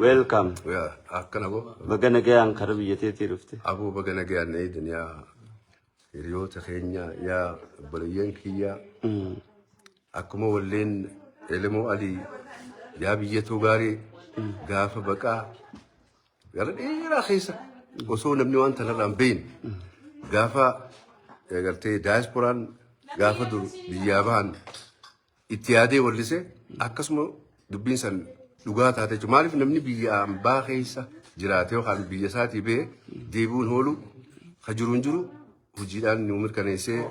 Welcome. Yaa akkana boo. Baga nagayaan kara biyya teetii dhufte. Aboo baga nagayaan na eedan yaa hiriyoota keenya yaa obboleeyyan kiyya akkuma walleen Elemoo Alii yaa biyyatoo gaarii gaafa baqaa gara dheeraa keessa osoo namni waan tanarraa hin beekne gaafa gartee daayisporaan gaafa dur biyyaa bahan itti yaadee wallise akkasuma dubbiin san dhugaa taate jechuudha. Maaliif namni biyya ambaa keessa jiraate yookaan biyya isaatii ba'e deebi'uun hoolu ka jiru hin jiru hojiidhaan nu mirkaneessee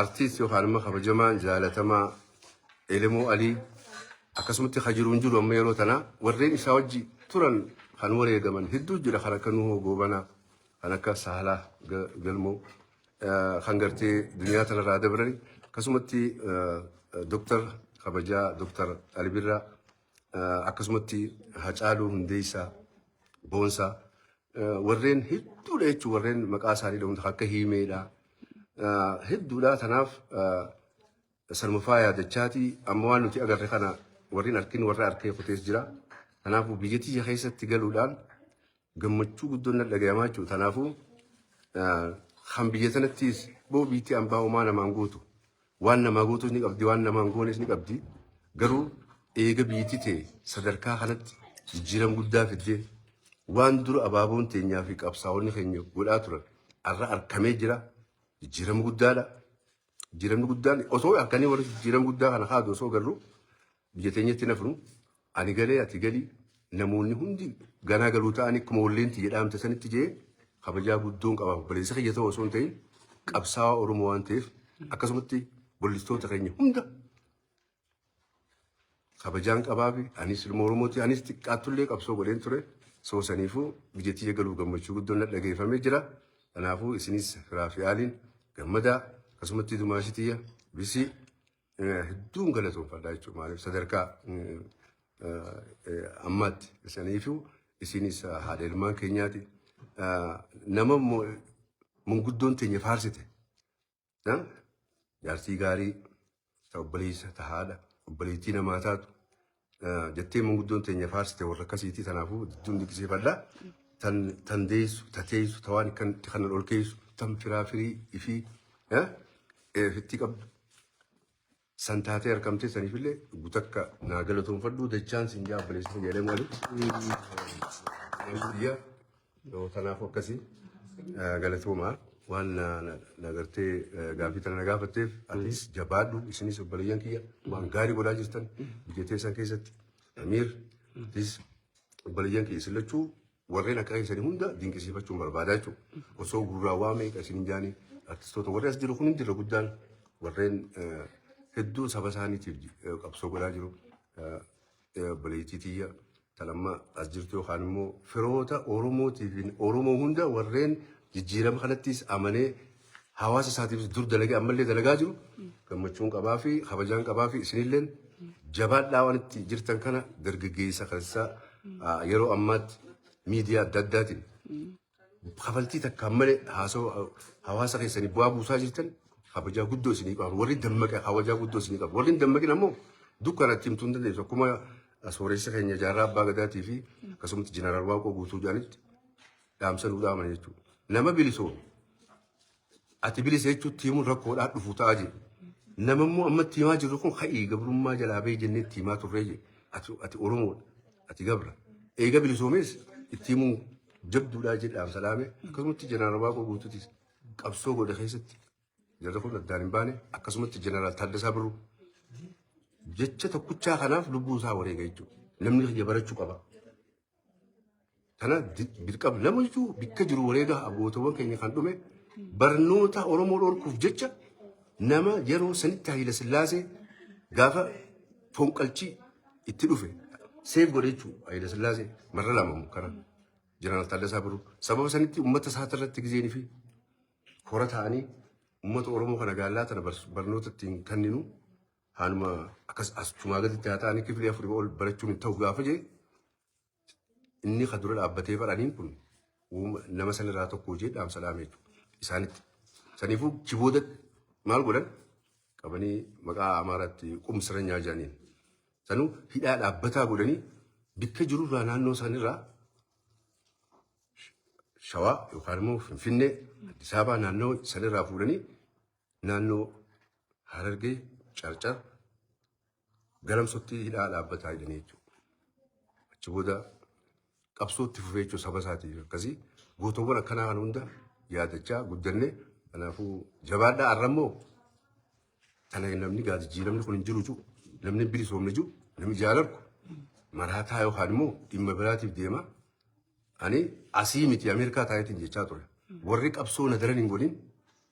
artiist yookaan immoo kabajamaan jaalatamaa Elemoo Alii akkasumatti ka jiru hin jiru amma yeroo tanaa warreen isaa wajji turan kan wareegaman hedduu jira kan akka Nuhoo Goobanaa kan akka Saalaa Galmoo kan gartee duniyaa tanarraa dabrani akkasumatti Dr. kabajaa Dr. Ali Birraa akkasumatti Hacaaluu Hundeessaa Boonsaa warreen hedduudha jechuun warreen maqaa isaanii dha'uun akka Hiimeedha hedduudha tanaaf sanuma yaadachaatii amma waan nuti agarre kana warreen arkin warra arkee kutees jira kanaafuu biyya tiyya keessatti galuudhaan gammachuu guddoon na dhagayamaa jechuudha. Kanaafuu kan biyya sanattis boo biitti ambaa homaa namaan gootu. Waan namaa gootus ni qabdi, waan namaan goones ni qabdi. Garuu eega biitti ta'e sadarkaa kanatti jijjiirama guddaa fiddee waan dura abaaboon teenyaa fi qabsaa'onni keenya godhaa turan har'a arkamee jira. Jijjiirama guddaadha. Jijjiiramni guddaan osoo harkanii warri jijjiirama guddaa kana kaadu osoo garuu biyya teenyatti nafnu ani galee ati galii namoonni hundi ganaa galuu ta'anii akkuma walleenti jedhaamte sanitti jee kabajaa guddoon qaba. Obboleessa kiyya ta'u osoo hin ta'in qabsaa'aa Oromoo waan ta'eef akkasumatti wallistoota keenya hunda kabajaan qabaafi anis ilma Oromooti anis xiqqaattullee qabsoo godheen ture. Soo saniifuu biyya tiyya galuuf gammachuu guddoon na dhageeffamee jira. Kanaafuu isinis firaa fi aaliin gammadaa akkasumatti dumaashii tiyya bisii hedduun galatoonfadha jechuudha. Maaliif sadarkaa ammaatti saniifuu isinis haadha ilmaan keenyaati. Nama manguddoon teenya faarsite jaartii gaarii ta obboleessa ta haadha obboleettii namaa taatu jettee manguddoon teenya faarsite warra akkasiiti tanaafuu hedduun dinqisiifadha. Tan tan deessu ta teessu ta waan kan kanan ol keessu tan firaa firii ifii ifitti qabdu san taatee argamtee saniifillee gutakka naa galatoonfadhu dachaan siin jaa obboleessa jedhee maali. Biyya tanaafuu akkasii galatoomaa waan na gartee gaaffii tana na gaafatteef atis jabaadhu isinis obboleeyyan kiyya waan gaarii godhaa jirtan biyya teessan keessatti Amiir atis obboleeyyan kiyya isin lachuu warreen akka keessanii hunda dinqisiifachuun barbaadaa jechuudha. Osoo gurraa waa meeqa isin hin jaanii artistoota warri as jiru kun hundi irra guddaan warreen hedduu saba isaaniitiif qabsoo godhaa jiru. Obboleettii tiyya tan amma as jirtu yookaan immoo firoota Oromootiif Oromoo hunda warreen jijjiirama kanattis amanee hawaasa isaatiifis dur dalagee ammallee dalagaa jiru gammachuun qabaa fi kabajaan qabaa fi isinilleen jabaadhaa waan itti jirtan kana dargaggeessa kansa yeroo ammaatti miidiyaa adda addaatiin kafaltii takkaan malee haasawaa hawaasa keessanii bu'aa buusaa jirtan kabajaa guddoo isinii qabu. Warri dammaqe kabajaa guddoo isinii qabu. Warri hin dammaqin ammoo dukkanatti himtuu hin dandeessu. Akkuma sooressa keenya jaarraa abbaa gadaatii fi akkasumatti jeneraal Waaqoo guutuu jedhanitti dhaamsa nuu dhaaman jechuudha. Nama bilisoo ati bilisa jechuutti himuun rakkoodhaa dhufu ta'aa jiru. Nama immoo amma itti himaa jirru kun ka'ii gabrummaa jalaa bahi jennee itti himaa turree jedhe. Ati Oromoodha. Ati gabra. Eega bilisoomees itti himuun jabduudhaa jedhe dhaamsa dhaame. Akkasumatti jeneraal Waaqoo guutuutis qabsoo godhe keessatti jarri kun addaan hin baane akkasumatti jeneraal Taaddasaa Birruu jecha tokkichaa kanaaf lubbuu isaa wareega jechuudha. Namni kiyya barachuu qaba. Kana dirqama nama jechuun bikka jiru wareega abbootawwan keenya kan dhume barnoota Oromoo dhorkuuf jecha nama yeroo sanitti Hayila Sillaasee gaafa fonqalchi itti dhufe seef godhe jechuudha Hayila Sillaasee marra lama kana Jeneraal Taaddasaa Birruu sababa sanitti uummata isaa irratti gizeenii fi hora ta'anii uummata Oromoo kana gaallaa tana barnoota ittiin kenninu haanuma akkas achumaa gaditti haa ta'anii kifilee afurii ol barachuun hin ta'u gaafa jee inni ka dura dhaabbatee badhaniin kun nama sanirraa tokko hojii dhaamsa dhaame jechuudha. Isaanitti. Saniifuu chibooda maal godhan qabanii maqaa Amaaraatti qumsiranyaa jedhaniin. Sanuu hidhaa dhaabbataa godhanii Bikka jirurraa, naannoo isaaniirraa, Shawaa yookaan immoo Finfinnee, Addis Ababaa, naannoo sanirraa fuudhanii naannoo Harargee, Carcar, Galamsootti hidhaa dhaabbataa jedhanii jechuudha. Achi booda qabsootti fufee jechuudha saba isaatiif. Akkasii gootawwan akkanaa kan hunda yaadachaa guddanne. Kanaafuu jabaadhaa. Arrammoo kana namni gaa jijjiiramni kun hin jiru jiru, namni bilisoomne jiru, namni jaalarku maraataa yookaan immoo dhimma biraatiif deema. Ani asii miti, Ameerikaa taa'eetiin jechaa ture. Warri qabsoo na daran hin godhin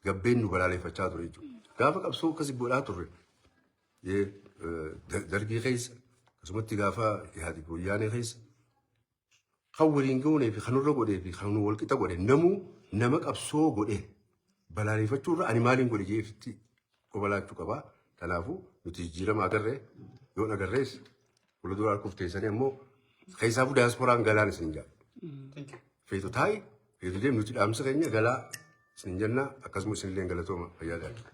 gabbeen nu balaaleffachaa ture jechuudha. Gaafa qabsoo akkasii godhaa turre, dargii keessa, akkasumatti gaafa Ihaadig Wayyaanee keessa, kan waliin goonee fi kan nurra godhee fi kan wal qixa godhe, namuu nama qabsoo godhe balaaleffachuu irra ani maaliin godhe jeefitti qobalaachuu qabaa. Kanaafuu nuti jijjiirama agarree yoon agarrees fuula dura arguuf teessanii, ammoo keessaafuu daayasporaan galaan isin jaa. Feetu taa'i, feetu deemu, nuti dhaamsa keenya galaa isin jenna. Akkasuma isinillee galatooma, fayyaa ta'a.